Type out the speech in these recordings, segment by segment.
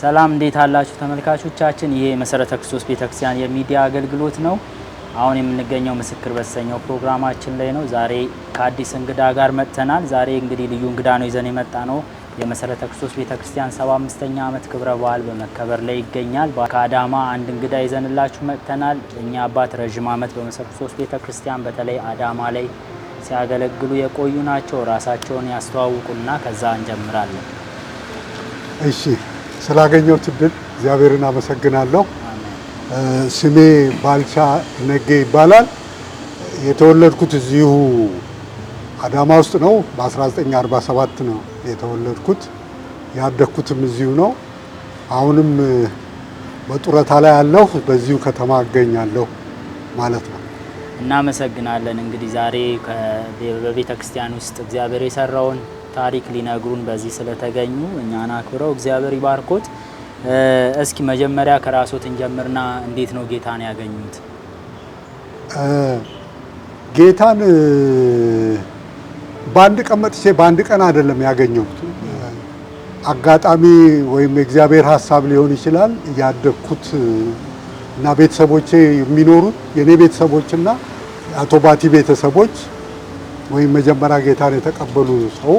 ሰላም እንዴት አላችሁ ተመልካቾቻችን? ይሄ የመሰረተ ክርስቶስ ቤተክርስቲያን የሚዲያ አገልግሎት ነው። አሁን የምንገኘው ምስክር በተሰኘው ፕሮግራማችን ላይ ነው። ዛሬ ከአዲስ እንግዳ ጋር መጥተናል። ዛሬ እንግዲህ ልዩ እንግዳ ነው ይዘን የመጣ ነው። የመሰረተ ክርስቶስ ቤተክርስቲያን 75ኛ ዓመት ክብረ በዓል በመከበር ላይ ይገኛል። ከአዳማ አንድ እንግዳ ይዘንላችሁ መጥተናል። እኛ አባት ረዥም ዓመት በመሰረተ ክርስቶስ ቤተክርስቲያን በተለይ አዳማ ላይ ሲያገለግሉ የቆዩ ናቸው። ራሳቸውን ያስተዋውቁና ከዛ እንጀምራለን። እሺ፣ ስላገኘሁት እድል እግዚአብሔርን አመሰግናለሁ። ስሜ ባልቻ ነጌ ይባላል። የተወለድኩት እዚሁ አዳማ ውስጥ ነው። በ1947 ነው የተወለድኩት። ያደግኩትም እዚሁ ነው። አሁንም በጡረታ ላይ ያለሁ በዚሁ ከተማ እገኛለሁ ማለት ነው። እናመሰግናለን። እንግዲህ ዛሬ በቤተ ክርስቲያን ውስጥ እግዚአብሔር የሰራውን ታሪክ ሊነግሩን በዚህ ስለተገኙ እኛን አክብረው እግዚአብሔር ይባርኮት። እስኪ መጀመሪያ ከራስዎት እንጀምርና እንዴት ነው ጌታን ያገኙት? ጌታን በአንድ ቀን መጥቼ በአንድ ቀን አይደለም ያገኘሁት። አጋጣሚ ወይም የእግዚአብሔር ሀሳብ ሊሆን ይችላል። ያደግኩት እና ቤተሰቦቼ የሚኖሩት የኔ ቤተሰቦችና አቶ ባቲ ቤተሰቦች ወይም መጀመሪያ ጌታን የተቀበሉ ሰው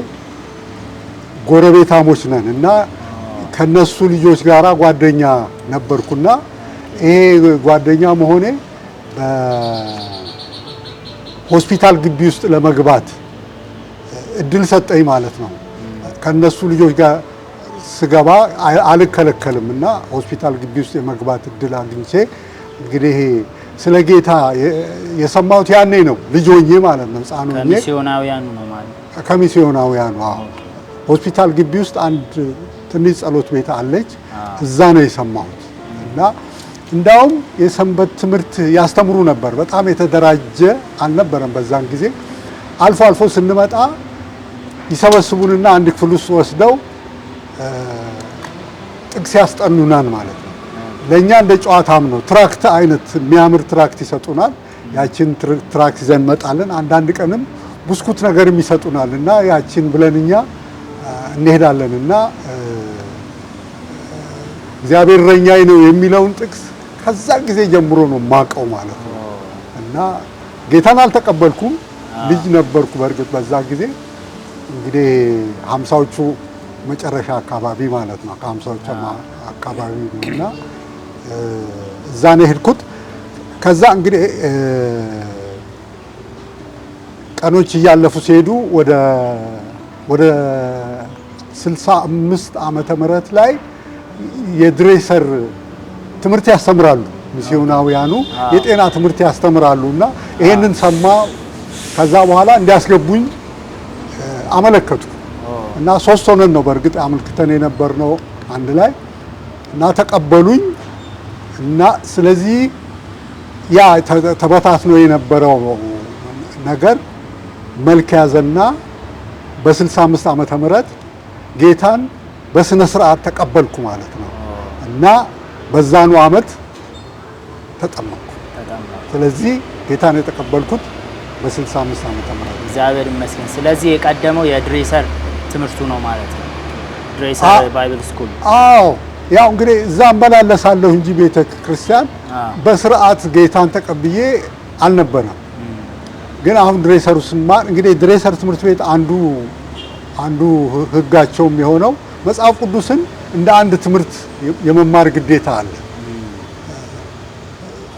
ጎረቤታሞች ነን እና ከነሱ ልጆች ጋር ጓደኛ ነበርኩና ይሄ ጓደኛ መሆኔ በሆስፒታል ግቢ ውስጥ ለመግባት እድል ሰጠኝ ማለት ነው። ከነሱ ልጆች ጋር ስገባ አልከለከልም እና ሆስፒታል ግቢ ውስጥ የመግባት እድል አግኝቼ እንግዲህ ስለ ጌታ የሰማሁት ያኔ ነው፣ ልጅ ሆኜ ማለት ነው፣ ሕፃን ሆኜ። ከሚስዮናውያኑ ነው ማለት ነው? ከሚስዮናውያኑ። አዎ። ሆስፒታል ግቢ ውስጥ አንድ ትንሽ ጸሎት ቤት አለች። እዛ ነው የሰማሁት እና እንዳውም የሰንበት ትምህርት ያስተምሩ ነበር። በጣም የተደራጀ አልነበረም በዛን ጊዜ። አልፎ አልፎ ስንመጣ ይሰበስቡንና አንድ ክፍል ውስጥ ወስደው ጥቅስ ያስጠኑናል ማለት ነው። ለእኛ እንደ ጨዋታም ነው። Tract አይነት የሚያምር tract ይሰጡናል። ያችን tract ይዘን እንመጣለን። አንዳንድ ቀንም ብስኩት ነገርም ይሰጡናል እና ያችን ብለን እኛ እንሄዳለን እና እግዚአብሔር እረኛዬ ነው የሚለውን ጥቅስ ከዛ ጊዜ ጀምሮ ነው ማቀው ማለት ነው። እና ጌታን አልተቀበልኩም፣ ልጅ ነበርኩ በእርግጥ በዛ ጊዜ፣ እንግዲህ 50ዎቹ መጨረሻ አካባቢ ማለት ነው። ከ50ዎቹ አካባቢ ነው እና እዛ ነው የሄድኩት። ከዛ እንግዲህ ቀኖች እያለፉ ሲሄዱ ወደ 65 ዓመተ ምህረት ላይ የድሬሰር ትምህርት ያስተምራሉ። ሚስዮናውያኑ የጤና ትምህርት ያስተምራሉ እና ይሄንን ሰማ። ከዛ በኋላ እንዲያስገቡኝ አመለከቱ እና ሶስት ሆነን ነው በእርግጥ አመልክተን የነበርነው አንድ ላይ እና ተቀበሉኝ እና ስለዚህ ያ ተበታትኖ የነበረው ነገር መልክ ያዘና በ65 ዓመተ ምህረት ጌታን በስነ ስርዓት ተቀበልኩ ማለት ነው እና በዛኑ አመት ተጠመቅኩ። ስለዚህ ጌታን የተቀበልኩት በ65 ዓመተ ምህረት። እግዚአብሔር ይመስገን። ስለዚህ የቀደመው የድሬሰር ትምህርቱ ነው ማለት ነው። ድሬሰር Bible School። አዎ፣ ያው እንግዲህ እዛ እመላለሳለሁ እንጂ ቤተ ክርስቲያን በስርዓት ጌታን ተቀብዬ አልነበረም። ግን አሁን ድሬሰሩ ስማር እንግዲህ ድሬሰር ትምህርት ቤት አንዱ ህጋቸው የሚሆነው መጽሐፍ ቅዱስን እንደ አንድ ትምህርት የመማር ግዴታ አለ።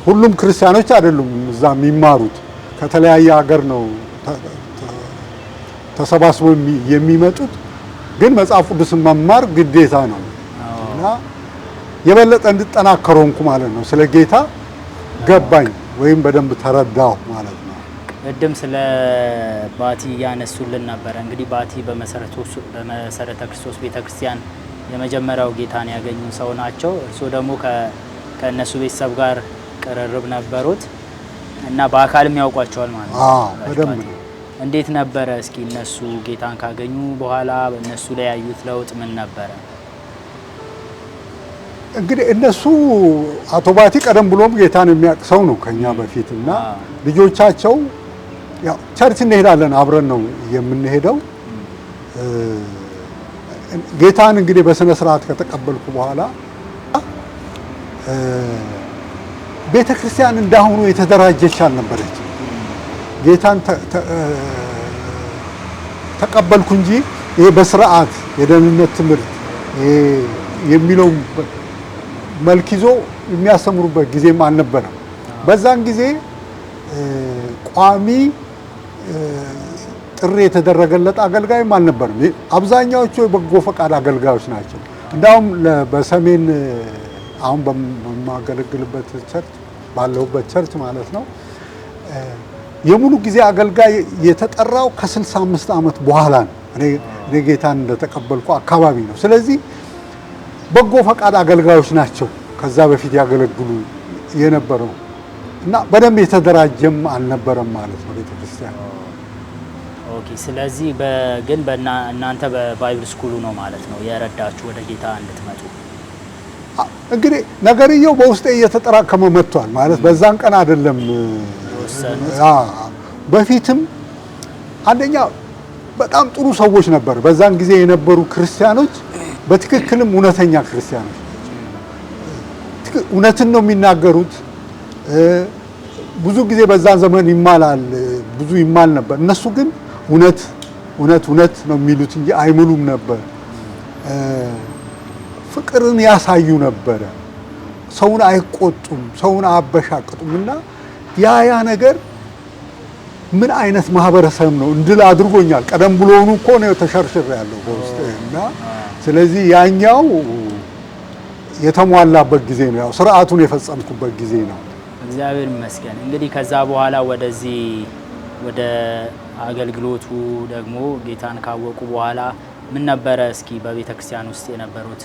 ሁሉም ክርስቲያኖች አይደሉም እዛ የሚማሩት፣ ከተለያየ ሀገር ነው ተሰባስበው የሚመጡት። ግን መጽሐፍ ቅዱስን መማር ግዴታ ነው እና የበለጠ እንድጠናከር ሆንኩ ማለት ነው። ስለ ጌታ ገባኝ ወይም በደንብ ተረዳሁ ማለት ነው። ቅድም ስለ ባቲ እያነሱልን ነበረ። እንግዲህ ባቲ በመሰረተ ክርስቶስ ቤተክርስቲያን የመጀመሪያው ጌታን ያገኙ ሰው ናቸው። እርስዎ ደግሞ ከእነሱ ቤተሰብ ጋር ቅርርብ ነበሩት እና በአካልም ያውቋቸዋል ማለት ነው። አዎ፣ በደንብ ነው። እንዴት ነበረ? እስኪ እነሱ ጌታን ካገኙ በኋላ በእነሱ ላይ ያዩት ለውጥ ምን ነበረ? እንግዲህ እነሱ አቶ ባቲ ቀደም ብሎም ጌታን የሚያውቅ ሰው ነው ከኛ በፊት እና ልጆቻቸው ያው church እንሄዳለን፣ አብረን ነው የምንሄደው። ጌታን እንግዲህ በስነ ስርዓት ከተቀበልኩ በኋላ ቤተ ክርስቲያን እንዳሁኑ የተደራጀች አልነበረች። ጌታን ተቀበልኩ እንጂ ይሄ በስርዓት የደህንነት ትምህርት የሚለው መልክ ይዞ የሚያስተምሩበት ጊዜም አልነበረም። በዛን ጊዜ ቋሚ ጥሪ የተደረገለት አገልጋይም አልነበረም። አብዛኛዎቹ የበጎ ፈቃድ አገልጋዮች ናቸው። እንዳውም በሰሜን አሁን በማገለግልበት church ባለሁበት church ማለት ነው የሙሉ ጊዜ አገልጋይ የተጠራው ከ65 ዓመት በኋላ ነው። እኔ ጌታን እንደተቀበልኩ አካባቢ ነው። ስለዚህ በጎ ፈቃድ አገልጋዮች ናቸው ከዛ በፊት ያገለግሉ የነበረው እና በደንብ የተደራጀም አልነበረም ማለት ነው ቤተክርስቲያን። Okay። ስለዚህ ግን እናንተ በ Bible school ኡ ነው ማለት ነው የረዳችሁ ወደ ጌታ እንድትመጡ። እንግዲህ ነገርየው በውስጤ እየተጠራከመ መጥቷል ማለት በዛን ቀን አይደለም። በፊትም አንደኛ በጣም ጥሩ ሰዎች ነበር። በዛን ጊዜ የነበሩ ክርስቲያኖች በትክክልም እውነተኛ ክርስቲያኖች እውነትን ነው የሚናገሩት። ብዙ ጊዜ በዛን ዘመን ይማላል፣ ብዙ ይማል ነበር። እነሱ ግን እውነት እውነት እውነት ነው የሚሉት እንጂ አይምሉም ነበር። ፍቅርን ያሳዩ ነበረ። ሰውን አይቆጡም፣ ሰውን አያበሻቅጡም። እና ያ ነገር ምን አይነት ማህበረሰብ ነው እንድል አድርጎኛል። ቀደም ብሎኑ እኮ ነው ተሸርሽር ያለው በውስጤ እና ስለዚህ ያኛው የተሟላበት ጊዜ ነው፣ ያው ስርዓቱን የፈጸምኩበት ጊዜ ነው። እግዚአብሔር ይመስገን። እንግዲህ ከዛ በኋላ ወደዚህ ወደ አገልግሎቱ ደግሞ ጌታን ካወቁ በኋላ ምን ነበረ እስኪ በቤተ ክርስቲያን ውስጥ የነበሩት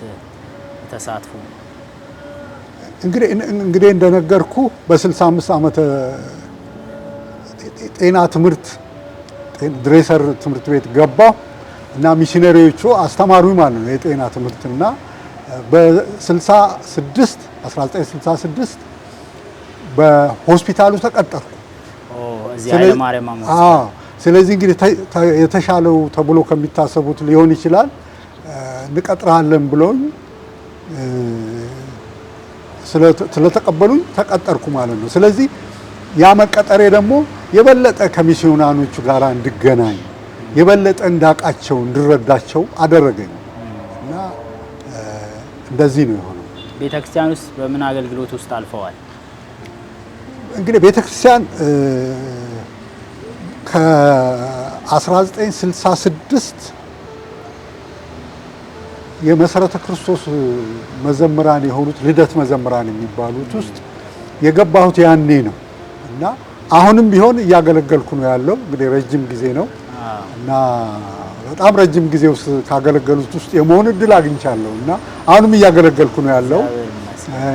ተሳትፎ? እንግዲህ እንደነገርኩ በ65 ዓመተ ጤና ትምህርት ድሬሰር ትምህርት ቤት ገባሁ እና ሚሽነሪዎቹ አስተማሩኝ ማለት ነው የጤና ትምህርትና በ66 1966 በሆስፒታሉ ተቀጠርኩ። ስለዚህ እንግዲህ የተሻለው ተብሎ ከሚታሰቡት ሊሆን ይችላል እንቀጥራለን ብሎኝ ስለተቀበሉኝ ተቀጠርኩ ማለት ነው። ስለዚህ ያ መቀጠሬ ደግሞ የበለጠ ከሚስዮናኖቹ ጋር እንድገናኝ የበለጠ እንዳቃቸው እንድረዳቸው አደረገኝ እና እንደዚህ ነው የሆነው። ቤተክርስቲያን ውስጥ በምን አገልግሎት ውስጥ አልፈዋል? እንግዲህ ቤተክርስቲያን ከ1966 የመሰረተ ክርስቶስ መዘምራን የሆኑት ልደት መዘምራን የሚባሉት ውስጥ የገባሁት ያኔ ነው እና አሁንም ቢሆን እያገለገልኩ ነው ያለው። እንግዲህ ረጅም ጊዜ ነው እና በጣም ረጅም ጊዜ ውስጥ ካገለገሉት ውስጥ የመሆን እድል አግኝቻለሁ እና አሁንም እያገለገልኩ ነው ያለው።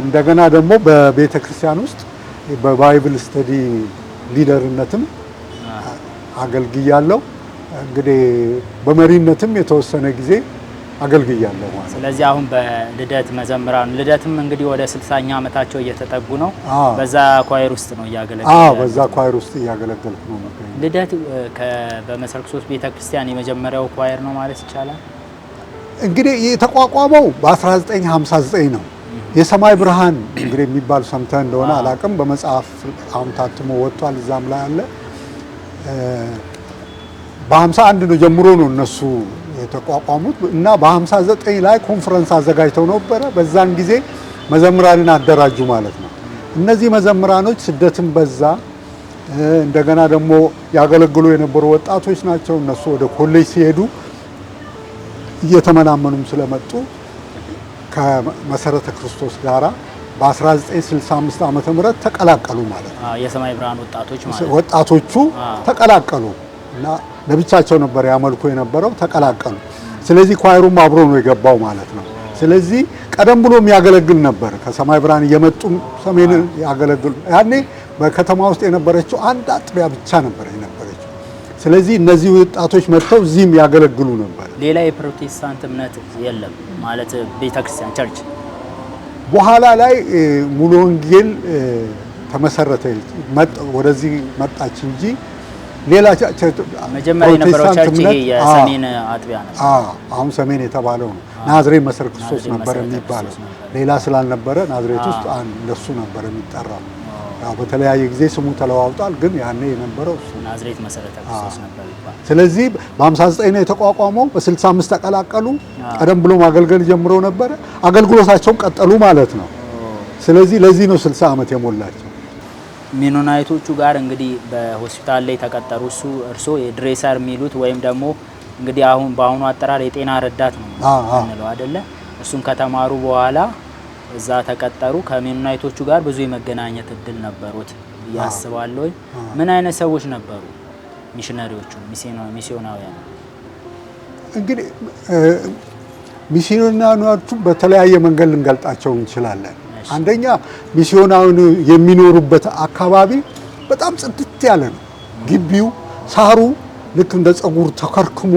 እንደገና ደግሞ በቤተ ክርስቲያን ውስጥ በ Bible study leader ነትም አገልግያለሁ። እንግዲህ በመሪነትም የተወሰነ ጊዜ አገልግያለሁ ማለት ነው። ስለዚህ አሁን በልደት መዘምራን ልደትም እንግዲህ ወደ 60ኛ ዓመታቸው እየተጠጉ ነው። በዛ choir ውስጥ ነው እያገለገልኩ። አዎ በዛ choir ውስጥ እያገለገልኩ ነው የምገኘው። ልደት በመሰረተ ክርስቶስ ቤተክርስቲያን የመጀመሪያው choir ነው ማለት ይቻላል። እንግዲህ የተቋቋመው በ1959 ነው። የሰማይ ብርሃን እንግዲህ የሚባል ሰምተህ እንደሆነ አላቅም። በመጽሐፍ አሁን ታትሞ ወጥቷል፣ እዛም ላይ አለ። በ51 ነው ጀምሮ ነው እነሱ የተቋቋሙት እና በ59 ላይ ኮንፈረንስ አዘጋጅተው ነበረ። በዛን ጊዜ መዘምራንን አደራጁ ማለት ነው። እነዚህ መዘምራኖች ስደትም በዛ፣ እንደገና ደግሞ ያገለግሉ የነበሩ ወጣቶች ናቸው። እነሱ ወደ ኮሌጅ ሲሄዱ እየተመናመኑም ስለመጡ ከመሰረተ ክርስቶስ ጋራ በ1965 ዓመተ ምህረት ተቀላቀሉ ማለት ነው። የሰማይ ብርሃን ወጣቶች ማለት ነው። ወጣቶቹ ተቀላቀሉ እና ለብቻቸው ነበር ያመልኩ የነበረው፣ ተቀላቀሉ። ስለዚህ ኳይሩም አብሮ ነው የገባው ማለት ነው። ስለዚህ ቀደም ብሎ የሚያገለግል ነበር። ከሰማይ ብርሃን እየመጡ ሰሜን ያገለግሉ። ያኔ በከተማ ውስጥ የነበረችው አንድ አጥቢያ ብቻ ነበር የነበረችው። ስለዚህ እነዚህ ወጣቶች መጥተው እዚህም ያገለግሉ ነበር። ሌላ የፕሮቴስታንት እምነት የለም ማለት ቤተክርስቲያን church። በኋላ ላይ ሙሉ ወንጌል ተመሰረተ፣ ወደዚህ መጣች እንጂ ሌላ መጀመሪያ የነበረው church ይሄ የሰሜን አጥቢያ ነበር። አሁን ሰሜን የተባለው ነው። ናዝሬት መሰረተ ክርስቶስ ነበር የሚባለው። ሌላ ስላልነበረ ናዝሬት ውስጥ እንደሱ ነበር የሚጠራው። ያው በተለያየ ጊዜ ስሙ ተለዋውጧል፣ ግን ያኔ የነበረው እሱ ናዝሬት መሰረተ ክርስቶስ ነበር ይባላል። ስለዚህ በ59 ነው የተቋቋመው። በ65 ተቀላቀሉ። ቀደም ብሎ ማገልገል ጀምሮ ነበረ። አገልግሎታቸውን ቀጠሉ ማለት ነው። ስለዚህ ለዚህ ነው 60 ዓመት የሞላቸው። ሜኖናይቶቹ ጋር እንግዲህ በሆስፒታል ላይ ተቀጠሩ። እሱ እርሶ የ dresser የሚሉት ወይም ደግሞ እንግዲህ አሁን በአሁኑ አጠራር የጤና ረዳት ነው የምንለው አይደለ? እሱን ከተማሩ በኋላ እዛ ተቀጠሩ። ከሜኖናይቶቹ ጋር ብዙ የመገናኘት እድል ነበሩት ብዬ አስባለሁ። ምን አይነት ሰዎች ነበሩ ሚሽነሪዎቹ፣ ሚስዮናውያን? እንግዲህ ሚስዮናውያኖቹ በተለያየ መንገድ ልንገልጣቸው እንችላለን። አንደኛ ሚስዮናውያኑ የሚኖሩበት አካባቢ በጣም ጽድት ያለ ነው። ግቢው ሳሩ ልክ እንደ ፀጉር ተከርክሞ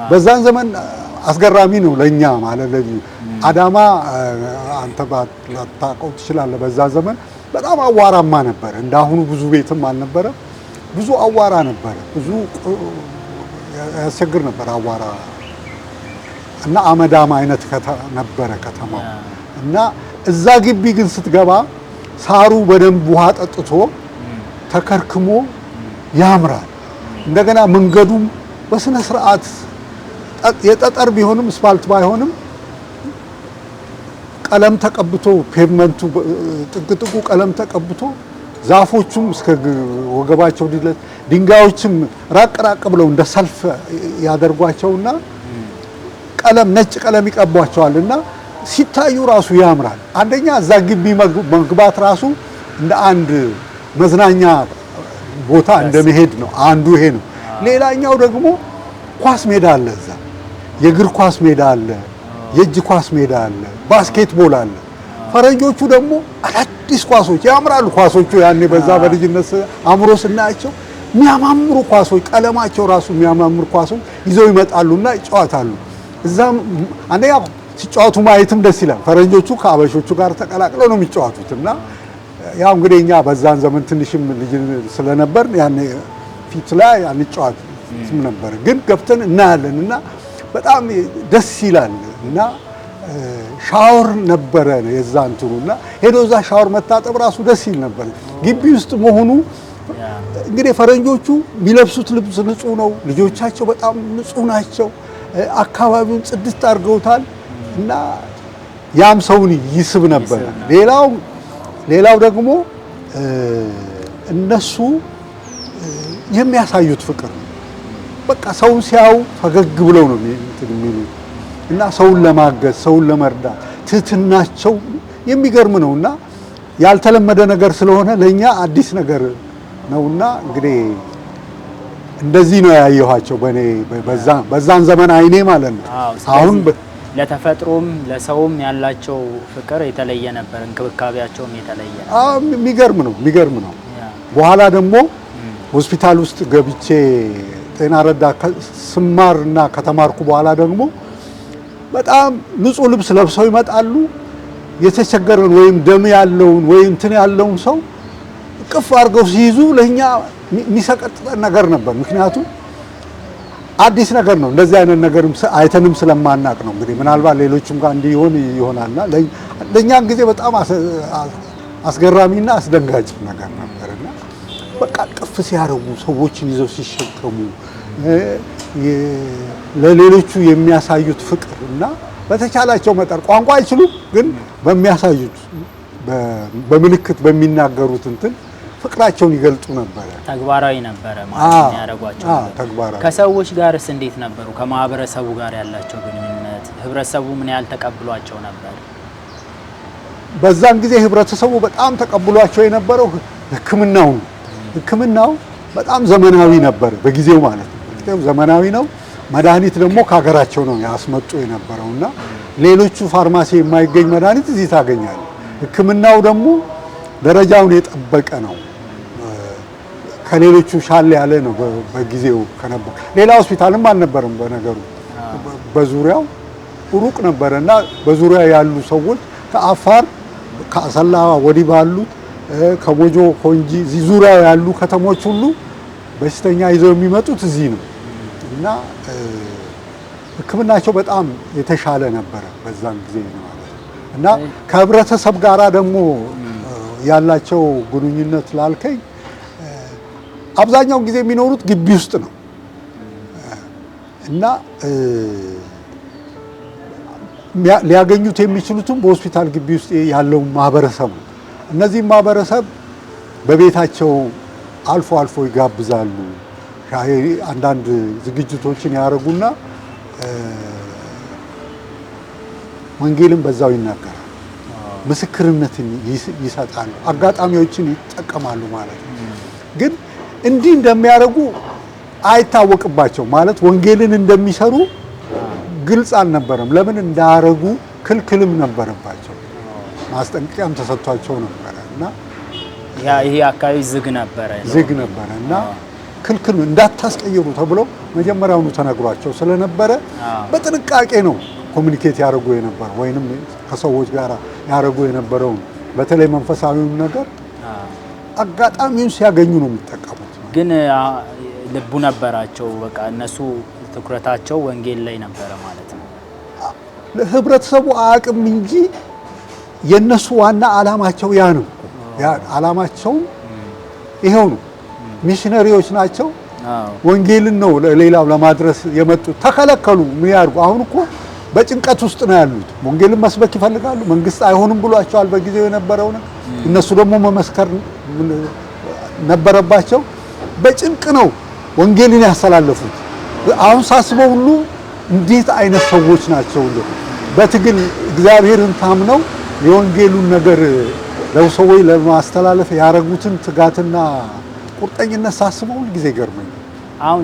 በዛን ዘመን አስገራሚ ነው ለኛ ማለት ለዚህ አዳማ አንተ ባታውቀው ትችላለህ። በዛ ዘመን በጣም አዋራማ ነበር። እንዳሁኑ ብዙ ቤትም አልነበረ። ብዙ አዋራ ነበረ። ብዙ ያስቸግር ነበር አዋራ እና አመዳማ አይነት ነበረ ከተማው። እና እዛ ግቢ ግን ስትገባ ሳሩ በደንብ ውሃ ጠጥቶ ተከርክሞ ያምራል። እንደገና መንገዱም በስነ ስርዓት የጠጠር ቢሆንም አስፋልት ባይሆንም ቀለም ተቀብቶ pavement ኡ ጥቅጥቁ ቀለም ተቀብቶ ዛፎቹም እስከ ወገባቸው ድረስ ድንጋዮችም ራቅ ራቅ ብለው እንደ ሰልፍ ያደርጓቸውና ቀለም ነጭ ቀለም ይቀቧቸዋልና ሲታዩ ራሱ ያምራል። አንደኛ እዛ ግቢ መግባት ራሱ እንደ አንድ መዝናኛ ቦታ እንደመሄድ ነው። አንዱ ይሄ ነው። ሌላኛው ደግሞ ኳስ ሜዳ አለ እዛ። የእግር ኳስ ሜዳ አለ፣ የእጅ ኳስ ሜዳ አለ፣ basketball አለ። ፈረንጆቹ ደግሞ አዳዲስ ኳሶች ያምራሉ። ኳሶቹ ያኔ በዛ በልጅነት አምሮ ስናያቸው የሚያማምሩ ኳሶች ቀለማቸው ራሱ የሚያማምሩ ኳሶች ይዘው ይመጣሉና ይጫወታሉ። እዛም አንደኛ ሲጫወቱ ማየትም ደስ ይላል። ፈረንጆቹ ከአበሾቹ ጋር ተቀላቅለው ነው የሚጫወቱት እና ያው እንግዲህ እኛ በዛን ዘመን ትንሽም ልጅ ስለነበር ያኔ ፊት ላይ አንጫወትም ነበር፣ ግን ገብተን እናያለን እና በጣም ደስ ይላል። እና ሻወር ነበረ የዛ እንትኑና ሄዶ እዛ ሻወር መታጠብ ራሱ ደስ ይል ነበር። ግቢ ውስጥ መሆኑ እንግዲህ ፈረንጆቹ የሚለብሱት ልብስ ንጹህ ነው። ልጆቻቸው በጣም ንጹህ ናቸው። አካባቢውን ጽድት አድርገውታል እና ያም ሰውን ይስብ ነበር። ሌላው ደግሞ እነሱ የሚያሳዩት ፍቅር ነው። በቃ ሰውን ሲያዩ ፈገግ ብለው ነው የሚሉት እና ሰውን ለማገዝ ሰውን ለመርዳት ትህትናቸው የሚገርም ነውና ያልተለመደ ነገር ስለሆነ ለኛ አዲስ ነገር ነውና እንግዲህ እንደዚህ ነው ያየኋቸው በኔ በዛን ዘመን አይኔ ማለት ነው። አሁን ለተፈጥሮም ለሰውም ያላቸው ፍቅር የተለየ ነበር፣ እንክብካቤያቸውም የተለየ ነበር። አዎ የሚገርም ነው፣ የሚገርም ነው። በኋላ ደግሞ ሆስፒታል ውስጥ ገብቼ ጤና ረዳ ስማርና ከተማርኩ በኋላ ደግሞ በጣም ንጹህ ልብስ ለብሰው ይመጣሉ። የተቸገረን ወይም ደም ያለውን ወይም እንትን ያለውን ሰው እቅፍ አድርገው ሲይዙ ለኛ የሚሰቀጥጠን ነገር ነበር። ምክንያቱም አዲስ ነገር ነው። እንደዚህ አይነት ነገርም አይተንም ስለማናቅ ነው። እንግዲህ ምናልባት ሌሎችም ጋር እንዲሆን ይሆናልና ለኛን ጊዜ በጣም አስገራሚና አስደንጋጭ ነገር ነበርና በቃ እቅፍ ሲያደርጉ ሰዎችን ይዘው ሲሸከሙ ለሌሎቹ የሚያሳዩት ፍቅር እና በተቻላቸው መጠን ቋንቋ አይችሉም፣ ግን በሚያሳዩት በምልክት በሚናገሩት እንትን ፍቅራቸውን ይገልጡ ነበር። ተግባራዊ ነበረ ማለት ያደረጓቸው። ተግባራዊ። ከሰዎች ጋርስ እንዴት ነበሩ? ከማህበረሰቡ ጋር ያላቸው ግንኙነት፣ ህብረተሰቡ ምን ያህል ተቀብሏቸው ነበር? በዛን ጊዜ ህብረተሰቡ በጣም ተቀብሏቸው የነበረው ሕክምናው ነው። ሕክምናው በጣም ዘመናዊ ነበር በጊዜው ማለት ነው። ዘመናዊ ነው። መድኃኒት ደግሞ ከሀገራቸው ነው ያስመጡ የነበረውና ሌሎቹ ፋርማሲ የማይገኝ መድኃኒት እዚህ ታገኛለህ። ሕክምናው ደግሞ ደረጃውን የጠበቀ ነው። ከሌሎቹ ሻል ያለ ነው በጊዜው ከነበር። ሌላ ሆስፒታልም አልነበረም በነገሩ፣ በዙሪያው ሩቅ ነበረና በዙሪያው ያሉ ሰዎች ከአፋር ከአሰላ ወዲህ ባሉት ከሞጆ ኮንጂ እዚህ ዙሪያው ያሉ ከተሞች ሁሉ በሽተኛ ይዘው የሚመጡት እዚህ ነው እና ሕክምናቸው በጣም የተሻለ ነበረ በዛን ጊዜ ማለት ነው። እና ከህብረተሰብ ጋራ ደግሞ ያላቸው ግንኙነት ላልከኝ አብዛኛውን ጊዜ የሚኖሩት ግቢ ውስጥ ነው እና ሊያገኙት የሚችሉትም በሆስፒታል ግቢ ውስጥ ያለውን ማህበረሰብ ነው። እነዚህም ማህበረሰብ በቤታቸው አልፎ አልፎ ይጋብዛሉ። ሻይ፣ አንዳንድ ዝግጅቶችን ያደርጉና ወንጌልን በዛው ይናገራል። ምስክርነትን ይሰጣሉ። አጋጣሚዎችን ይጠቀማሉ ማለት ነው። ግን እንዲህ እንደሚያደርጉ አይታወቅባቸው ማለት ወንጌልን እንደሚሰሩ ግልጽ አልነበረም። ለምን እንዳያረጉ ክልክልም ነበረባቸው። ማስጠንቀቂያም ተሰጥቷቸው ነበረ እና ይሄ አካባቢ ዝግ ነበረ ዝግ ነበረ እና ክልክል እንዳታስቀይሩ ተብሎ መጀመሪያውኑ ተነግሯቸው ስለነበረ በጥንቃቄ ነው communicate ያደርጉ የነበረው ወይንም ከሰዎች ጋር ያደርጉ የነበረውን በተለይ መንፈሳዊውን ነገር አጋጣሚውን ሲያገኙ ነው የሚጠቀሙት። ግን ልቡ ነበራቸው። በቃ እነሱ ትኩረታቸው ወንጌል ላይ ነበረ ማለት ነው። ህብረተሰቡ አያውቅም እንጂ የነሱ ዋና አላማቸው ያ ነው። ያ አላማቸውም ይሄው ነው። ሚሽነሪዎች ናቸው። ወንጌልን ነው ለሌላው ለማድረስ የመጡት። ተከለከሉ። ምን ያርጉ? አሁን እኮ በጭንቀት ውስጥ ነው ያሉት። ወንጌልን መስበክ ይፈልጋሉ። መንግስት አይሆንም ብሏቸዋል በጊዜው የነበረው። እነሱ ደግሞ መመስከር ነበረባቸው። በጭንቅ ነው ወንጌልን ያስተላለፉት። አሁን ሳስበው ሁሉ እንዴት አይነት ሰዎች ናቸው! በትግል እግዚአብሔርን ታምነው የወንጌሉን ነገር ለሰዎች ለማስተላለፍ ያረጉትን ትጋትና ቁርጠኝነት ሳስበው ሁል ጊዜ ይገርመኛል። አሁን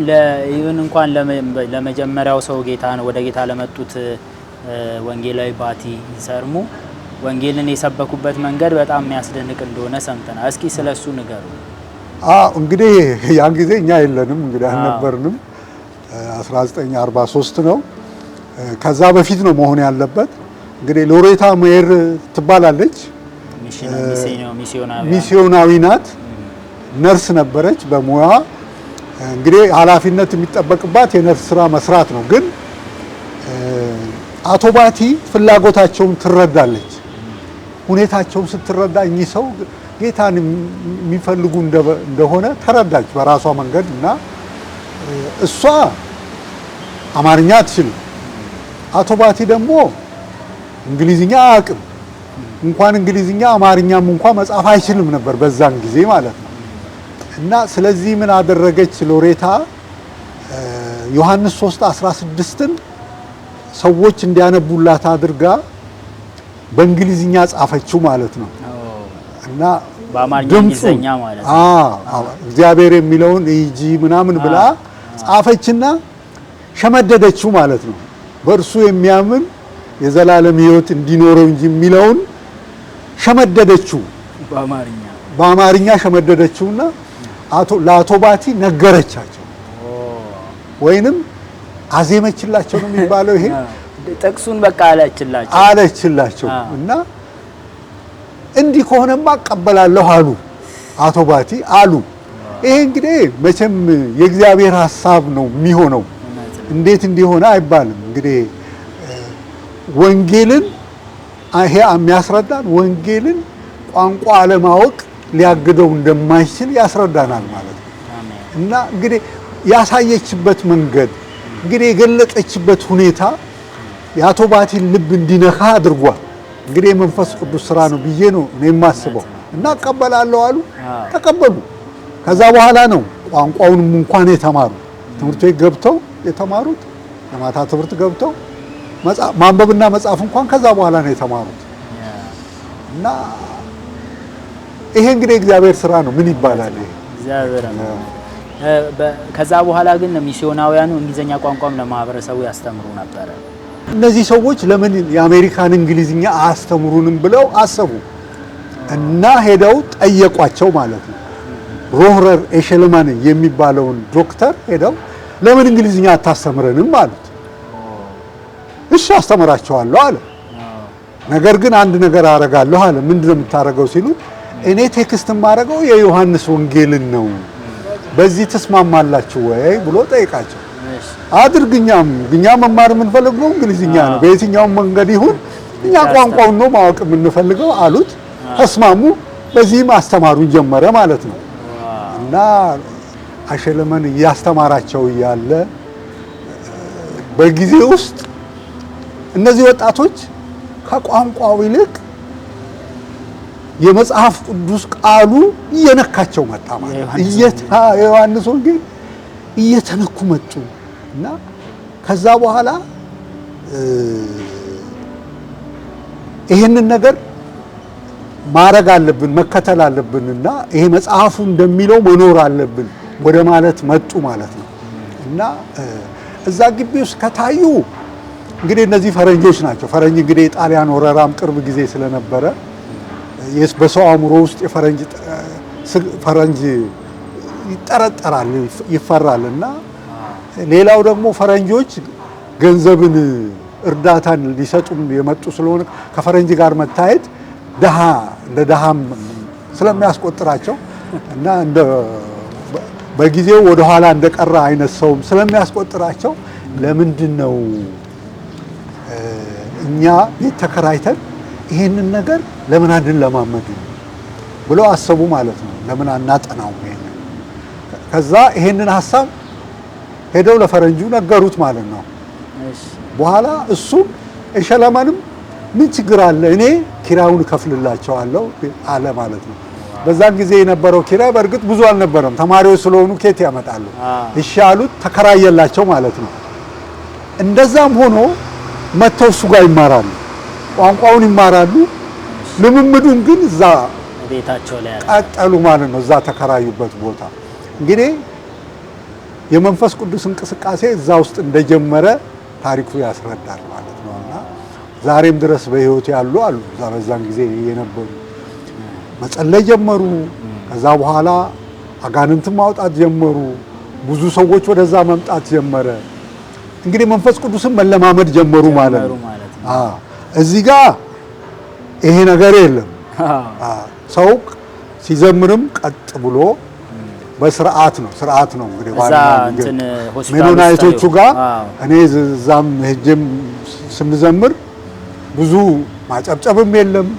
even እንኳን ለመጀመሪያው ሰው ጌታ ነው ወደ ጌታ ለመጡት ወንጌላዊ ባቲ ኢንሰርሙ ወንጌልን የሰበኩበት መንገድ በጣም የሚያስደንቅ እንደሆነ ሰምተናል። እስኪ ስለሱ ንገሩ። አዎ እንግዲህ ያን ጊዜ እኛ የለንም፣ እንግዲህ አልነበርንም። 1943 ነው። ከዛ በፊት ነው መሆን ያለበት። እንግዲህ ሎሬታ ሜየር ትባላለች። ሚስዮናዊ ናት። ነርስ ነበረች በሙያ። እንግዲህ ኃላፊነት የሚጠበቅባት የነርስ ስራ መስራት ነው። ግን አቶ ባቲ ፍላጎታቸውን ትረዳለች። ሁኔታቸውን ስትረዳ እኚህ ሰው ጌታን የሚፈልጉ እንደሆነ ተረዳች በራሷ መንገድ እና እሷ አማርኛ አትችልም። አቶ ባቲ ደግሞ እንግሊዝኛ አያውቅም። እንኳን እንግሊዝኛ አማርኛም እንኳን መጻፍ አይችልም ነበር በዛን ጊዜ ማለት ነው። እና ስለዚህ ምን አደረገች ሎሬታ? ዮሐንስ 3:16ን ሰዎች እንዲያነቡላት አድርጋ በእንግሊዝኛ ጻፈችው ማለት ነው። እና በአማርኛ እንግሊዝኛ ማለት ነው። አዎ እግዚአብሔር የሚለውን ኢጂ ምናምን ብላ ጻፈችና ሸመደደችው ማለት ነው። በእርሱ የሚያምን የዘላለም ሕይወት እንዲኖረው እንጂ የሚለውን ሸመደደችው። በአማርኛ ሸመደደችውና ለአቶ ባቲ ነገረቻቸው ወይንም አዜመችላቸው ነው የሚባለው። ይሄ ጥቅሱን በቃ አለችላቸው እና እንዲህ ከሆነማ እቀበላለሁ አሉ አቶ ባቲ አሉ። ይሄ እንግዲህ መቼም የእግዚአብሔር ሐሳብ ነው የሚሆነው። እንዴት እንዲሆነ አይባልም። እንግዲህ ወንጌልን ይሄ የሚያስረዳን ወንጌልን ቋንቋ አለማወቅ ሊያግደው እንደማይችል ያስረዳናል ማለት ነው። እና እንግዲህ ያሳየችበት መንገድ እንግዲህ የገለጠችበት ሁኔታ የአቶ ባቲን ልብ እንዲነካ አድርጓል። እንግዲህ የመንፈስ ቅዱስ ስራ ነው ብዬ ነው እኔ የማስበው። እና እቀበላለሁ አሉ፣ ተቀበሉ። ከዛ በኋላ ነው ቋንቋውንም እንኳን የተማሩ ትምህርት ቤት ገብተው የተማሩት የማታ ትምህርት ገብተው ማንበብና መጻፍ እንኳን ከዛ በኋላ ነው የተማሩት። እና ይሄ እንግዲህ እግዚአብሔር ስራ ነው። ምን ይባላል ይሄ? እግዚአብሔር ነው። ከዛ በኋላ ግን ሚስዮናውያኑ እንግሊዘኛ ቋንቋም ለማህበረሰቡ ያስተምሩ ነበር። እነዚህ ሰዎች ለምን የአሜሪካን እንግሊዝኛ አያስተምሩንም ብለው አሰቡ እና ሄደው ጠየቋቸው ማለት ነው። ሮህረር ኤሸልማን የሚባለውን ዶክተር ሄደው ለምን እንግሊዝኛ አታስተምረንም አሉት። እሺ አስተምራቸዋለሁ አለ። ነገር ግን አንድ ነገር አረጋለሁ አለ። ምንድነው የምታረገው ሲሉት እኔ text የማረገው የዮሐንስ ወንጌልን ነው፣ በዚህ ትስማማላችሁ ወይ ብሎ ጠይቃቸው። እሺ አድርግ፣ እኛም እኛ መማር የምንፈልገው እንግሊዝኛ ነው፣ በየትኛውም መንገድ ይሁን እኛ ቋንቋውን ነው ማወቅ የምንፈልገው አሉት። ተስማሙ። በዚህም አስተማሩን ጀመረ ማለት ነው። እና አሸለመን እያስተማራቸው እያለ በጊዜ ውስጥ እነዚህ ወጣቶች ከቋንቋው ይልቅ የመጽሐፍ ቅዱስ ቃሉ እየነካቸው መጣ ማለት ነው። የዮሐንስ ወንጌል እየተነኩ መጡ። እና ከዛ በኋላ ይሄንን ነገር ማረግ አለብን፣ መከተል አለብን እና ይሄ መጽሐፉ እንደሚለው መኖር አለብን ወደ ማለት መጡ ማለት ነው። እና እዛ ግቢ ውስጥ ከታዩ እንግዲህ እነዚህ ፈረንጆች ናቸው። ፈረንጅ እንግዲህ የጣሊያን ወረራም ቅርብ ጊዜ ስለነበረ በሰው አእምሮ ውስጥ የፈረንጅ ፈረንጅ ይጠረጠራል፣ ይፈራል። እና ሌላው ደግሞ ፈረንጆች ገንዘብን እርዳታን ሊሰጡም የመጡ ስለሆነ ከፈረንጅ ጋር መታየት ደሃ እንደ ደሃም ስለሚያስቆጥራቸው እና እንደ በጊዜው ወደ ኋላ እንደቀረ አይነት ሰውም ስለሚያስቆጥራቸው ለምንድን ነው እኛ ቤት ተከራይተን ይሄንን ነገር ለምን አንለማመድም ብለው አሰቡ ማለት ነው። ለምን አናጠናውም ይሄንን? ከዛ ይሄንን ሀሳብ ሄደው ለፈረንጁ ነገሩት ማለት ነው። እሺ በኋላ እሱም እሸለመንም ምን ችግር አለ፣ እኔ ኪራዩን እከፍልላቸዋለሁ አለ ማለት ነው። በዛን ጊዜ የነበረው ኪራይ በእርግጥ ብዙ አልነበረም። ተማሪዎች ስለሆኑ ኬት ያመጣሉ? እሺ አሉት፣ ተከራየላቸው ማለት ነው። እንደዛም ሆኖ መጥተው እሱ ጋር ይማራሉ፣ ቋንቋውን ይማራሉ። ልምምዱን ግን እዛ ቤታቸው ላይ ቀጠሉ ማለት ነው። እዛ ተከራዩበት ቦታ እንግዲህ የመንፈስ ቅዱስ እንቅስቃሴ እዛ ውስጥ እንደጀመረ ታሪኩ ያስረዳል ማለት ነው። እና ዛሬም ድረስ በሕይወት ያሉ አሉ። እዛ በዛን ጊዜ የነበሩ መጸለይ ጀመሩ። ከዛ በኋላ አጋንንትን ማውጣት ጀመሩ። ብዙ ሰዎች ወደዛ መምጣት ጀመረ። እንግዲህ መንፈስ ቅዱስን መለማመድ ጀመሩ ማለት ነው። አዎ እዚህ ጋር ይሄ ነገር የለም። ሰው ሲዘምርም ቀጥ ብሎ በስርዓት ነው። ስርዓት ነው እንግዲህ ሜኖናይቶቹ ጋር እኔ እዛም ሄጄም ስንዘምር ብዙ ማጨብጨብም የለም፣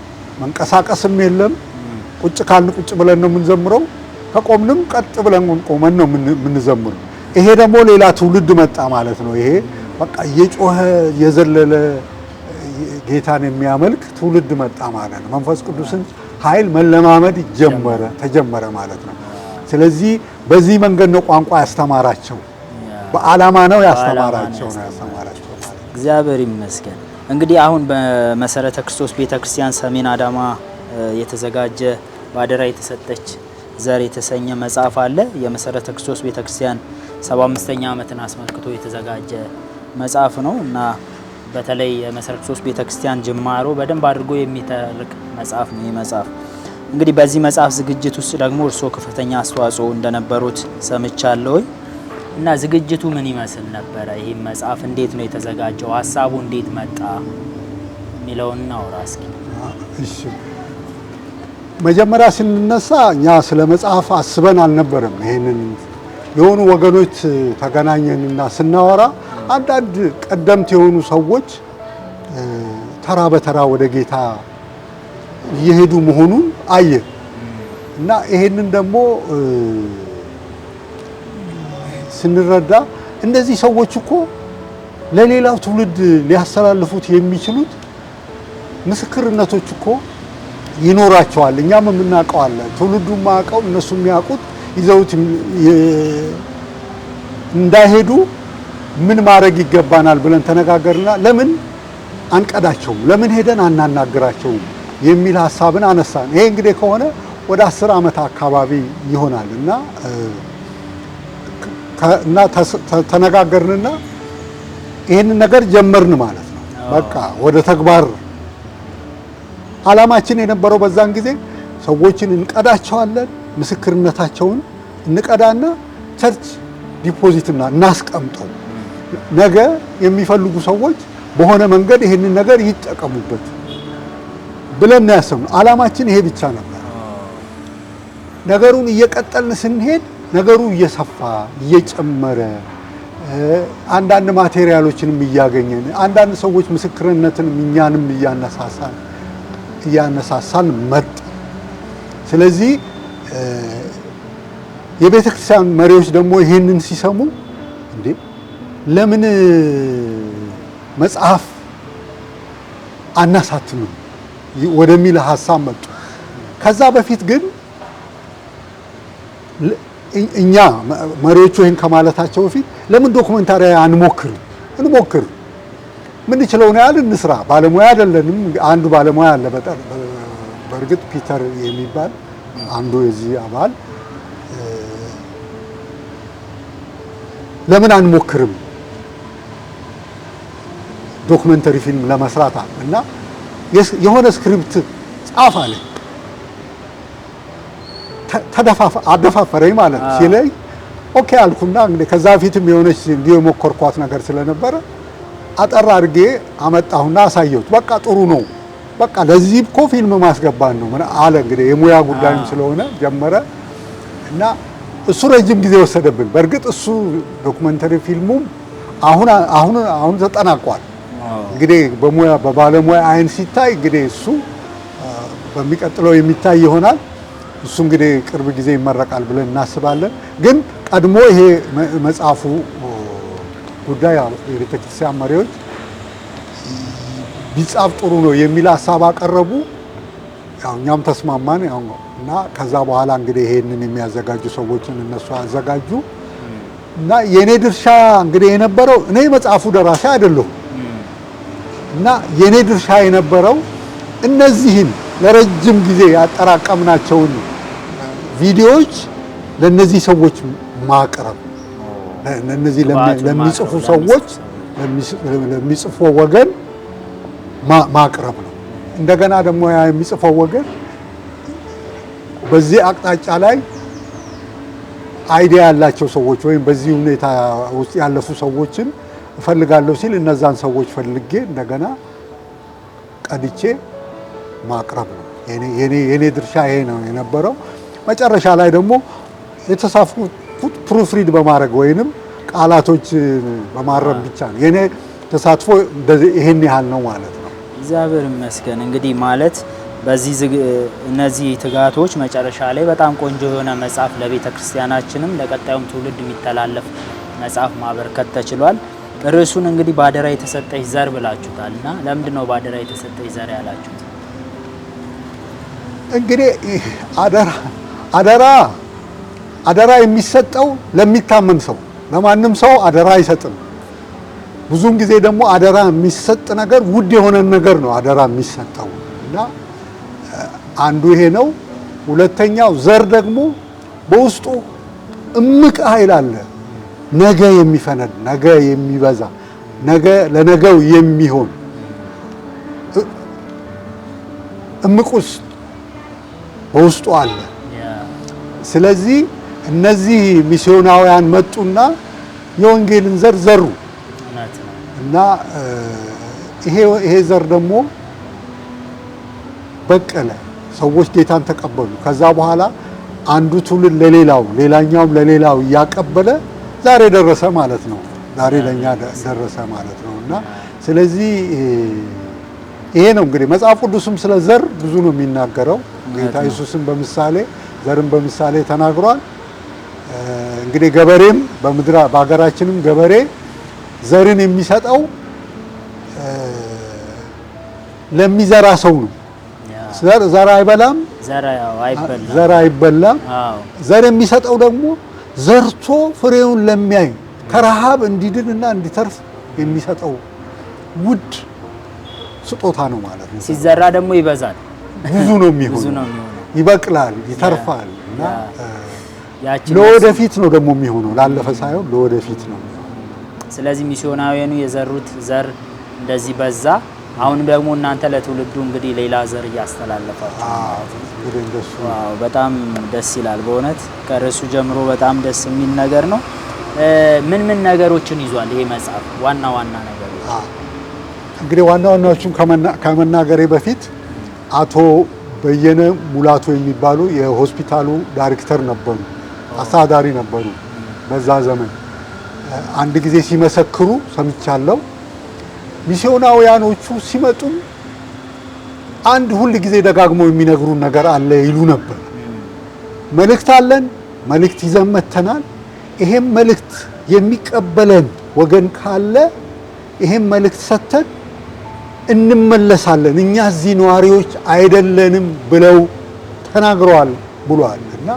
መንቀሳቀስም የለም። ቁጭ ካልን ቁጭ ብለን ነው የምንዘምረው፣ ከቆምንም ቀጥ ብለን ቆመን ነው የምንዘምረው። ይሄ ደግሞ ሌላ ትውልድ መጣ ማለት ነው። ይሄ በቃ እየጮኸ እየዘለለ ጌታን የሚያመልክ ትውልድ መጣ ማለት ነው። መንፈስ ቅዱስን ኃይል መለማመድ ጀመረ ተጀመረ ማለት ነው። ስለዚህ በዚህ መንገድ ነው ቋንቋ ያስተማራቸው፣ በዓላማ ነው ያስተማራቸው ነው ያስተማራቸው ማለት ነው። እግዚአብሔር ይመስገን። እንግዲህ አሁን በመሰረተ ክርስቶስ ቤተክርስቲያን ሰሜን አዳማ የተዘጋጀ በአደራ የተሰጠች ዘር የተሰኘ መጽሐፍ አለ። የመሰረተ ክርስቶስ ቤተክርስቲያን 75ኛ ዓመትን አስመልክቶ የተዘጋጀ መጽሐፍ ነው እና በተለይ የመሰረተ ክርስቶስ ቤተክርስቲያን ጅማሮ በደንብ አድርጎ የሚተርክ መጽሐፍ ነው። ይህ መጽሐፍ እንግዲህ በዚህ መጽሐፍ ዝግጅት ውስጥ ደግሞ እርስዎ ከፍተኛ አስተዋጽኦ እንደነበሩት ሰምቻለሁኝ። እና ዝግጅቱ ምን ይመስል ነበረ? ይህ መጽሐፍ እንዴት ነው የተዘጋጀው? ሀሳቡ እንዴት መጣ የሚለውን እናውራ እስኪ። እሺ፣ መጀመሪያ ስንነሳ እኛ ስለ መጽሐፍ አስበን አልነበረም። ይሄንን የሆኑ ወገኖች ተገናኘንና ስናወራ አንዳንድ ቀደምት የሆኑ ሰዎች ተራ በተራ ወደ ጌታ እየሄዱ መሆኑን አየ እና ይሄንን ደግሞ ስንረዳ እነዚህ ሰዎች እኮ ለሌላው ትውልድ ሊያስተላልፉት የሚችሉት ምስክርነቶች እኮ ይኖራቸዋል። እኛም የምናውቀው አለ፣ ትውልዱ የማያውቀው እነሱ የሚያውቁት ይዘውት እንዳይሄዱ ምን ማድረግ ይገባናል ብለን ተነጋገርና ለምን አንቀዳቸውም፣ ለምን ሄደን አናናግራቸውም የሚል ሀሳብን አነሳን። ይሄ እንግዲህ ከሆነ ወደ 10 ዓመት አካባቢ ይሆናል እና እና ተነጋገርንና ይሄንን ነገር ጀመርን ማለት ነው። በቃ ወደ ተግባር ዓላማችን የነበረው በዛን ጊዜ ሰዎችን እንቀዳቸዋለን፣ ምስክርነታቸውን እንቀዳና church deposit ና እናስቀምጠው፣ ነገ የሚፈልጉ ሰዎች በሆነ መንገድ ይሄንን ነገር ይጠቀሙበት ብለን ነው ያሰብነው። ዓላማችን ይሄ ብቻ ነበር። ነገሩን እየቀጠልን ስንሄድ ነገሩ እየሰፋ እየጨመረ አንዳንድ material ኦችንም እያገኘን አንዳንድ ሰዎች ምስክርነትንም እኛንም እያነሳሳን መጣ። ስለዚህ የቤተ ክርስቲያን መሪዎች ደግሞ ይሄንን ሲሰሙ እንዴ ለምን መጽሐፍ አናሳትምም ወደሚል ሀሳብ መጡ። ከዛ በፊት ግን እኛ መሪዎቹ ይሄን ከማለታቸው በፊት ለምን documentary አንሞክርም? እንሞክር፣ ምንችለውን ያህል እንስራ። ባለሙያ አይደለንም። አንዱ ባለሙያ አለ፣ በእርግጥ ፒተር የሚባል አንዱ የዚህ አባል። ለምን አንሞክርም documentary ፊልም ለመስራት እና የሆነ script ጻፍ አለ። አደፋፈረኝ ማለት ሲለኝ okay አልኩና እንግዲህ ከዛ በፊትም የሆነች እንዲሁ የሞከርኳት ነገር ስለነበረ አጠር አድርጌ አመጣሁና አሳየሁት። በቃ ጥሩ ነው፣ በቃ ለዚህ እኮ ፊልም ማስገባት ነው አለ። እንግዲህ የሙያ ጉዳይም ስለሆነ ጀመረ እና እሱ ረጅም ጊዜ ወሰደብን። በእርግጥ እሱ documentary ፊልሙም አሁን አሁን አሁን ተጠናቋል። እንግዲህ በሙያ በባለሙያ አይን ሲታይ እንግዲህ እሱ በሚቀጥለው የሚታይ ይሆናል። እሱ እንግዲህ ቅርብ ጊዜ ይመረቃል ብለን እናስባለን። ግን ቀድሞ ይሄ መጽሐፉ ጉዳይ የቤተክርስቲያን መሪዎች ቢጻፍ ጥሩ ነው የሚል ሀሳብ አቀረቡ። ያው እኛም ተስማማን። ያው እና ከዛ በኋላ እንግዲህ ይሄንን የሚያዘጋጁ ሰዎችን እነሱ አዘጋጁ እና የኔ ድርሻ እንግዲህ የነበረው እኔ መጽሐፉ ደራሲ አይደለሁም እና የኔ ድርሻ የነበረው እነዚህን ለረጅም ጊዜ ያጠራቀምናቸውን ቪዲዮዎች ለነዚህ ሰዎች ማቅረብ፣ ለነዚህ ለሚጽፉ ሰዎች ለሚጽፉ ወገን ማቅረብ ነው። እንደገና ደግሞ ያ የሚጽፈው ወገን በዚህ አቅጣጫ ላይ idea ያላቸው ሰዎች ወይም በዚህ ሁኔታ ውስጥ ያለፉ ሰዎችን እፈልጋለሁ ሲል እነዛን ሰዎች ፈልጌ እንደገና ቀድቼ ማቅረብ ነው። የኔ ድርሻ ይሄ ነው የነበረው። መጨረሻ ላይ ደግሞ የተሳተፍኩት proofread በማድረግ ወይንም ቃላቶች በማረም ብቻ ነው። የኔ ተሳትፎ ይሄን ያህል ነው ማለት ነው። እግዚአብሔር ይመስገን። እንግዲህ ማለት በዚህ እነዚህ ትጋቶች መጨረሻ ላይ በጣም ቆንጆ የሆነ መጽሐፍ ለቤተ ክርስቲያናችንም ለቀጣዩም ትውልድ የሚተላለፍ መጽሐፍ ማበርከት ተችሏል። ርዕሱን እንግዲህ ባደራ የተሰጠች ዘር ብላችሁታል እና ለምንድን ነው ባደራ የተሰጠች ዘር ያላችሁት? እንግዲህ አደራ አደራ የሚሰጠው ለሚታመን ሰው፣ ለማንም ሰው አደራ አይሰጥም። ብዙውን ጊዜ ደግሞ አደራ የሚሰጥ ነገር ውድ የሆነ ነገር ነው አደራ የሚሰጠው እና አንዱ ይሄ ነው። ሁለተኛው ዘር ደግሞ በውስጡ እምቅ ኃይል አለ። ነገ የሚፈነድ፣ ነገ የሚበዛ፣ ነገ ለነገው የሚሆን እምቅ ውስጥ በውስጡ አለ። ስለዚህ እነዚህ ሚስዮናውያን መጡና የወንጌልን ዘር ዘሩ እና ይሄ ዘር ደግሞ በቀለ። ሰዎች ጌታን ተቀበሉ። ከዛ በኋላ አንዱ ትውልድ ለሌላው ሌላኛውም ለሌላው እያቀበለ ዛሬ ደረሰ ማለት ነው። ዛሬ ለኛ ደረሰ ማለት ነው። እና ስለዚህ ይሄ ነው እንግዲህ መጽሐፍ ቅዱስም ስለ ዘር ብዙ ነው የሚናገረው። ጌታ ኢየሱስም በምሳሌ ዘርም በምሳሌ ተናግሯል። እንግዲህ ገበሬም በምድራ በሀገራችንም ገበሬ ዘርን የሚሰጠው ለሚዘራ ሰው ነው። ዘር አይበላም፣ ዘር አይበላም። ዘር የሚሰጠው ደግሞ ዘርቶ ፍሬውን ለሚያይ ከረሃብ እንዲድንና እንዲተርፍ የሚሰጠው ውድ ስጦታ ነው ማለት ነው። ሲዘራ ደግሞ ይበዛል፣ ብዙ ነው የሚሆነው፣ ይበቅላል፣ ይተርፋል። እና ለወደፊት ነው ደግሞ የሚሆነው፣ ላለፈ ሳይሆን ለወደፊት ነው። ስለዚህ ሚስዮናውያኑ የዘሩት ዘር እንደዚህ በዛ። አሁን ደግሞ እናንተ ለትውልዱ እንግዲህ ሌላ ዘር እያስተላለፋችሁ wow፣ በጣም ደስ ይላል በእውነት ከርዕሱ ጀምሮ በጣም ደስ የሚል ነገር ነው። ምን ምን ነገሮችን ይዟል ይሄ መጽሐፍ? ዋና ዋና ነገሮች እንግዲህ ዋና ዋናዎቹን ከመናገሬ በፊት አቶ በየነ ሙላቱ የሚባሉ የሆስፒታሉ ዳይሬክተር ነበሩ። አስተዳዳሪ ነበሩ በዛ ዘመን። አንድ ጊዜ ሲመሰክሩ ሰምቻለሁ። ሚስዮናውያኖቹ ሲመጡ አንድ ሁል ጊዜ ደጋግመው የሚነግሩን ነገር አለ ይሉ ነበር። መልእክት አለን፣ መልእክት ይዘን መጥተናል። ይሄም መልእክት የሚቀበለን ወገን ካለ ይሄም መልእክት ሰጥተን እንመለሳለን፣ እኛ እዚህ ነዋሪዎች አይደለንም ብለው ተናግረዋል ብሏል። እና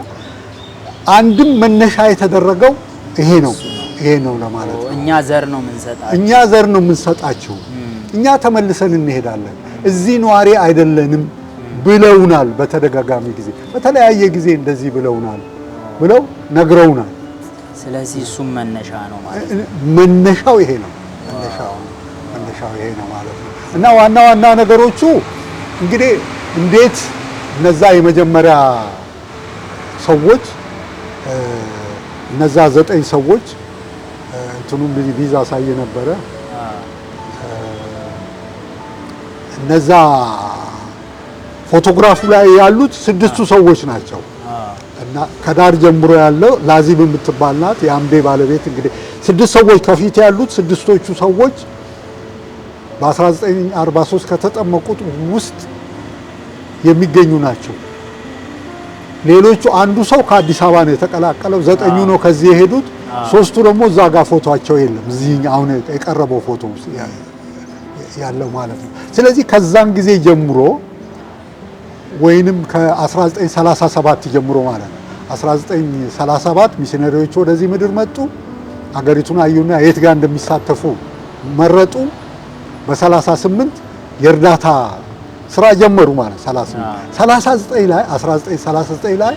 አንድም መነሻ የተደረገው ይሄ ነው ይሄ ነው ለማለት ነው። እኛ ዘር ነው የምንሰጣቸው፣ እኛ ዘር ነው የምንሰጣቸው፣ እኛ ተመልሰን እንሄዳለን፣ እዚህ ነዋሪ አይደለንም ብለውናል። በተደጋጋሚ ጊዜ በተለያየ ጊዜ እንደዚህ ብለውናል ብለው ነግረውናል። ስለዚህ እሱም መነሻ ነው ማለት ነው። መነሻው ይሄ ነው። መነሻው ይሄ ነው ማለት ነው። እና ዋና ዋና ነገሮቹ እንግዲህ እንዴት እነዛ የመጀመሪያ ሰዎች እነዛ 9 ሰዎች እንትኑን ቪዛ ሳይ ነበረ። እነዛ ፎቶግራፉ ላይ ያሉት 6ቱ ሰዎች ናቸው። እና ከዳር ጀምሮ ያለው ላዚብ የምትባል ናት የአምዴ ባለቤት። እንግዲህ 6 ሰዎች ከፊት ያሉት 6ቶቹ ሰዎች በ1943 ከተጠመቁት ውስጥ የሚገኙ ናቸው። ሌሎቹ አንዱ ሰው ከአዲስ አበባ ነው የተቀላቀለው፣ 9ኙ ነው ከዚህ የሄዱት። 3ቱ ደግሞ እዛ ጋር ፎቶአቸው የለም፣ እዚህ አሁን የቀረበው ፎቶ ውስጥ ያለው ማለት ነው። ስለዚህ ከዛን ጊዜ ጀምሮ ወይንም ከ1937 ጀምሮ ማለት ነው 1937 ሚሽነሪዎች ወደዚህ ምድር መጡ። ሀገሪቱን አዩና የት ጋር እንደሚሳተፉ መረጡ። በ38 የእርዳታ ስራ ጀመሩ ማለት 39 ላይ 1939 ላይ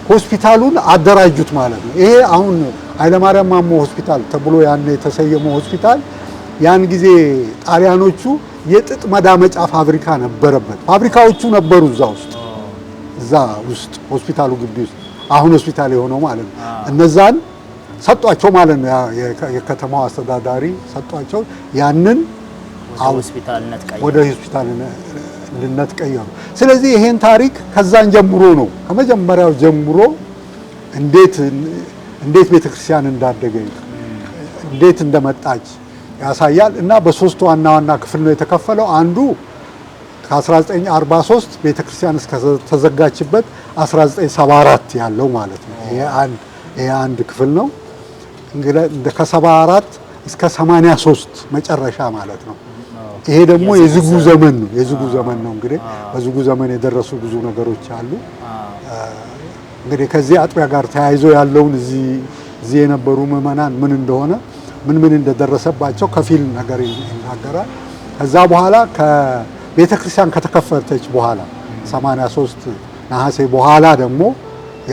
ሆስፒታሉን አደራጁት ማለት ነው። ይሄ አሁን ኃይለማርያም ማሞ ሆስፒታል ተብሎ ያን የተሰየመው ሆስፒታል ያን ጊዜ ጣሊያኖቹ የጥጥ መዳመጫ ፋብሪካ ነበረበት። ፋብሪካዎቹ ነበሩ እዛ ውስጥ ሆስፒታሉ ግቢ ውስጥ አሁን ሆስፒታል የሆነው ማለት ነው። እነዛን ሰጧቸው ማለት ነው። የከተማው አስተዳዳሪ ሰጧቸው። ያንን ወደ ሆስፒታልነት ቀየሩ። ስለዚህ ይሄን ታሪክ ከዛን ጀምሮ ነው ከመጀመሪያው ጀምሮ እንዴት ቤተክርስቲያን እንዳደገ እንዴት እንደመጣች ያሳያል። እና በሶስት ዋና ዋና ክፍል ነው የተከፈለው። አንዱ ከ1943 ቤተክርስቲያን እስከ ተዘጋችበት 1974 ያለው ማለት ነው። ይሄ አንድ ክፍል ነው። እንግዲህ ከ74 እስከ 83 መጨረሻ ማለት ነው። ይሄ ደግሞ የዝጉ ዘመን ነው። የዝጉ ዘመን ነው። እንግዲህ በዝጉ ዘመን የደረሱ ብዙ ነገሮች አሉ። እንግዲህ ከዚህ አጥቢያ ጋር ተያይዞ ያለውን እዚህ የነበሩ ምዕመናን ምን እንደሆነ ምን እንደደረሰባቸው ከፊል ነገር ይናገራል። ከዛ በኋላ ከቤተክርስቲያን ከተከፈተች በኋላ 83 ነሐሴ በኋላ ደግሞ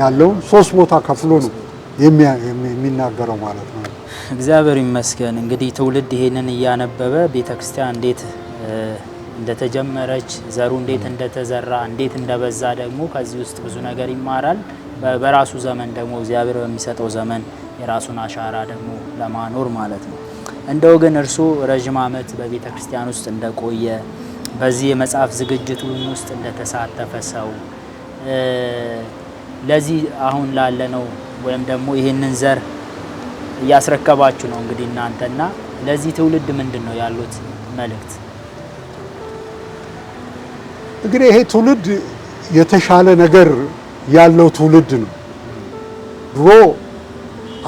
ያለውን 3 ቦታ ከፍሎ ነው የሚናገረው ማለት ነው። እግዚአብሔር ይመስገን። እንግዲህ ትውልድ ይሄንን እያነበበ ቤተክርስቲያን እንዴት እንደተጀመረች ዘሩ እንዴት እንደተዘራ እንዴት እንደበዛ ደግሞ ከዚህ ውስጥ ብዙ ነገር ይማራል። በራሱ ዘመን ደግሞ እግዚአብሔር በሚሰጠው ዘመን የራሱን አሻራ ደግሞ ለማኖር ማለት ነው። እንደው ግን እርሱ ረጅም ዓመት በቤተክርስቲያን ውስጥ እንደቆየ በዚህ የመጽሐፍ ዝግጅቱ ውስጥ እንደተሳተፈ ሰው ለዚህ አሁን ላለነው ወይም ደግሞ ይሄንን ዘር እያስረከባችሁ ነው እንግዲህ እናንተና ለዚህ ትውልድ ምንድነው ያሉት መልእክት? እንግዲህ ይሄ ትውልድ የተሻለ ነገር ያለው ትውልድ ነው። ድሮ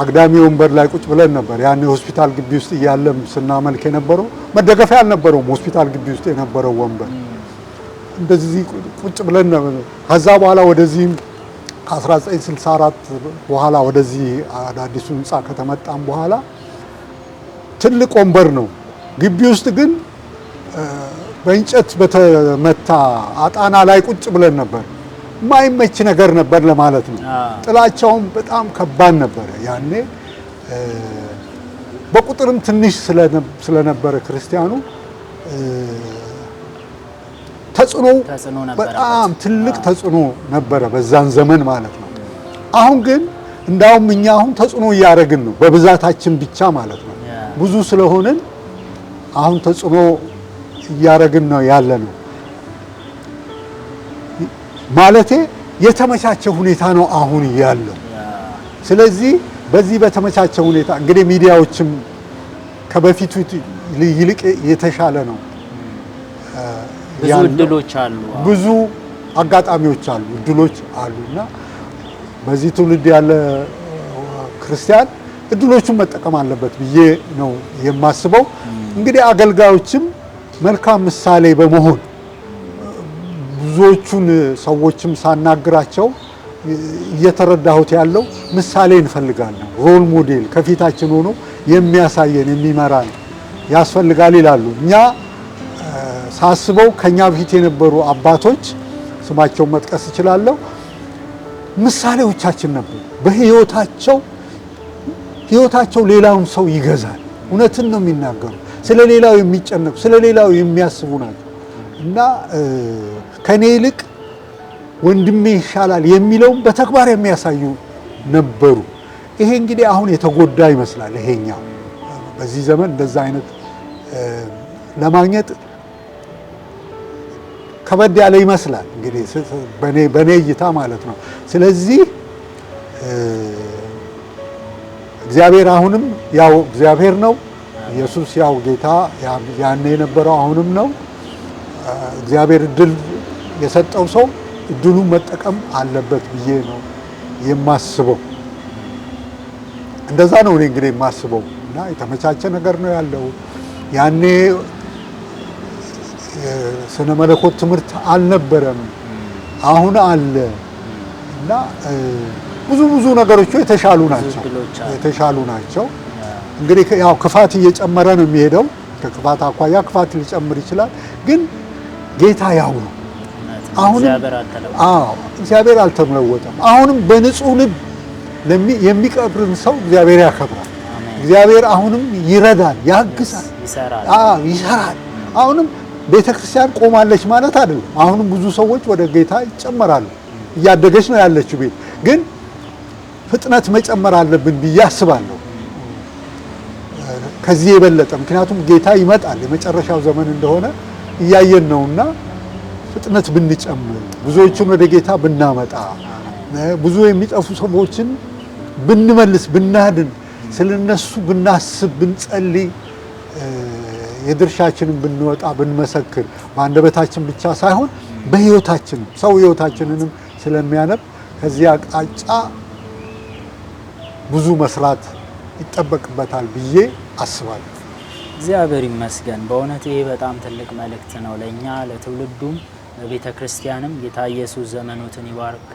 አግዳሚ ወንበር ላይ ቁጭ ብለን ነበር። ያኔ ሆስፒታል ግቢ ውስጥ እያለም ስናመልክ የነበረው መደገፊያ አልነበረውም። ሆስፒታል ግቢ ውስጥ የነበረው ወንበር እንደዚህ ቁጭ ብለን ነበር። ከዛ በኋላ ወደዚህም ከ1964 በኋላ ወደዚህ አዳዲሱ ህንጻ ከተመጣም በኋላ ትልቅ ወንበር ነው። ግቢ ውስጥ ግን በእንጨት በተመታ አጣና ላይ ቁጭ ብለን ነበር። ማይመች ነገር ነበር ለማለት ነው። ጥላቻውም በጣም ከባድ ነበር ያኔ። በቁጥርም ትንሽ ስለነበረ ክርስቲያኑ ተጽዕኖ በጣም ትልቅ ተጽዕኖ ነበረ በዛን ዘመን ማለት ነው። አሁን ግን እንዳውም እኛ አሁን ተጽዕኖ እያደረግን ነው በብዛታችን ብቻ ማለት ነው። ብዙ ስለሆንን አሁን ተጽዕኖ እያደረግን ነው ያለ ነው። ማለቴ የተመቻቸ ሁኔታ ነው አሁን ያለው። ስለዚህ በዚህ በተመቻቸ ሁኔታ እንግዲህ ሚዲያዎችም ከበፊቱ ይልቅ የተሻለ ነው። ብዙ እድሎች አሉ፣ ብዙ አጋጣሚዎች አሉ፣ እድሎች አሉ እና በዚህ ትውልድ ያለ ክርስቲያን እድሎቹን መጠቀም አለበት ብዬ ነው የማስበው። እንግዲህ አገልጋዮችም መልካም ምሳሌ በመሆን ብዙዎቹን ሰዎችም ሳናግራቸው እየተረዳሁት ያለው ምሳሌ እንፈልጋለን፣ role model ከፊታችን ሆኖ የሚያሳየን የሚመራን ያስፈልጋል ይላሉ። እኛ ሳስበው ከኛ በፊት የነበሩ አባቶች ስማቸውን መጥቀስ እችላለሁ፣ ምሳሌዎቻችን ነበሩ። በህይወታቸው ህይወታቸው ሌላውን ሰው ይገዛል። እውነትን ነው የሚናገሩ፣ ስለ ሌላው የሚጨነቁ፣ ስለ ሌላው የሚያስቡ ናቸው እና ከኔ ይልቅ ወንድሜ ይሻላል የሚለውን በተግባር የሚያሳዩ ነበሩ። ይሄ እንግዲህ አሁን የተጎዳ ይመስላል። ይሄኛው በዚህ ዘመን እንደዛ አይነት ለማግኘት ከበድ ያለ ይመስላል እንግዲህ በኔ እይታ ማለት ነው። ስለዚህ እግዚአብሔር አሁንም ያው እግዚአብሔር ነው። ኢየሱስ ያው ጌታ ያኔ የነበረው አሁንም ነው። እግዚአብሔር እድል የሰጠው ሰው እድሉን መጠቀም አለበት ብዬ ነው የማስበው። እንደዛ ነው እኔ እንግዲህ የማስበው እና የተመቻቸ ነገር ነው ያለው። ያኔ ስነ መለኮት ትምህርት አልነበረም፣ አሁን አለ እና ብዙ ብዙ ነገሮቹ የተሻሉ ናቸው የተሻሉ ናቸው። እንግዲህ ያው ክፋት እየጨመረ ነው የሚሄደው። ከክፋት አኳያ ክፋት ሊጨምር ይችላል፣ ግን ጌታ ያው ነው። አሁንም እግዚአብሔር አልተለወጠም። አሁንም በንጹህ ልብ የሚቀብርን ሰው እግዚአብሔር ያከብራል። እግዚአብሔር አሁንም ይረዳል፣ ያግዛል፣ ይሰራል። አሁንም ቤተክርስቲያን ቆማለች ማለት አይደለም። አሁንም ብዙ ሰዎች ወደ ጌታ ይጨመራሉ። እያደገች ነው ያለችው ቤት፣ ግን ፍጥነት መጨመር አለብን ብዬ አስባለሁ ከዚህ የበለጠ። ምክንያቱም ጌታ ይመጣል፣ የመጨረሻው ዘመን እንደሆነ እያየን ነውና ፍጥነት ብንጨምር፣ ብዙዎችን ወደ ጌታ ብናመጣ፣ ብዙ የሚጠፉ ሰዎችን ብንመልስ፣ ብናድን፣ ስለነሱ ብናስብ፣ ብንጸልይ፣ የድርሻችንን ብንወጣ፣ ብንመሰክር፣ በአንደበታችን ብቻ ሳይሆን በሕይወታችንም ሰው ሕይወታችንንም ስለሚያነብ ከዚህ አቅጣጫ ብዙ መስራት ይጠበቅበታል ብዬ አስባለሁ። እግዚአብሔር ይመስገን። በእውነት ይሄ በጣም ትልቅ መልእክት ነው ለእኛ ለትውልዱም ለቤተ ክርስቲያንም። ጌታ ኢየሱስ ዘመኖትን ይባርክ።